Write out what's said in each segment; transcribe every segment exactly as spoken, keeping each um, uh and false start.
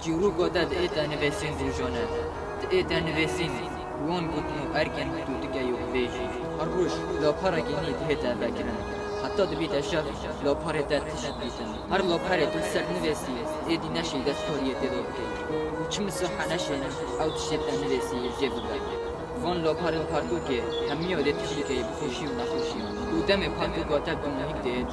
Çîroka te diête nivîsîn rojane. Diête nivîsîn, wan gotin û erkên ku tu dikey û dibêjî. Her roj laparekî nî dihête vekirin. Heta dibîte şev, laparê te tişt dîtin. Her laparê tu li ser nivîsî, êdî neşê destkariyê tê de bikey. Û çi misahe neşênin, ew tiştê te nivîsî jê bibe. Van laparên pertûkê hemiya dê tişt dikey bi xweşî û nexweşî. Û demê pertûka te bi mûhîk diêt,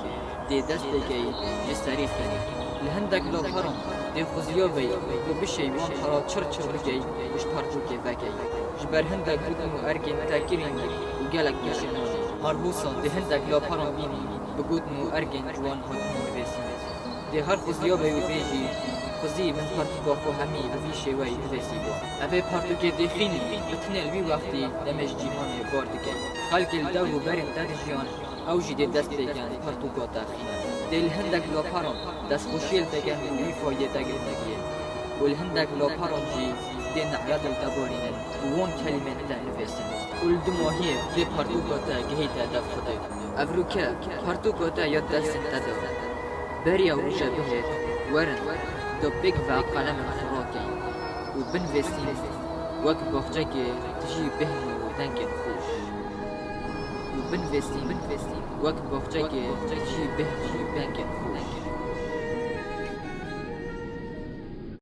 dê dest pê key ji serî xînî. Li hindek laparan dê xuziya bey ku bişey wan para çir çir bikey û ji pertûkê vekey. Ji ber hindek gotin û erkên te kirîn û gelek pêşê nanê. Her wisa dê hindek laparan bînî bi gotin û erkên ciwan hatin nivîsîn. Dê her xuziya bey û bêjî, xwezî min pertûka xwe hemî bi vî şêweyî nivîsîbû. Evê pertûkê dê xînî, bi tinê li wî wextî demê ji cîhanê bar dike. Xelkê li dewr û berên te dijiyan, ew jî dê dest pê ken pertûka te xînin. Dê li hindek laparan destxweşiyê li te ken û wî faydê te girt nebiyê. Û li hindek laparan jî dê ne'ret li te barînin û wan kelîmên te nivîsin. Û li du mahiyê dê pertûka te gihîte dev Xwedê. Evroke pertûka te ya destên te de. Beriya roje bihêt, werin, da pêk ve qelemên xwe rakin û binivîsîn wek baxçekê tijî bêhn û dengên xweş. Û binivîsîn wek baxçekê tijî bêhn û dengên xweş.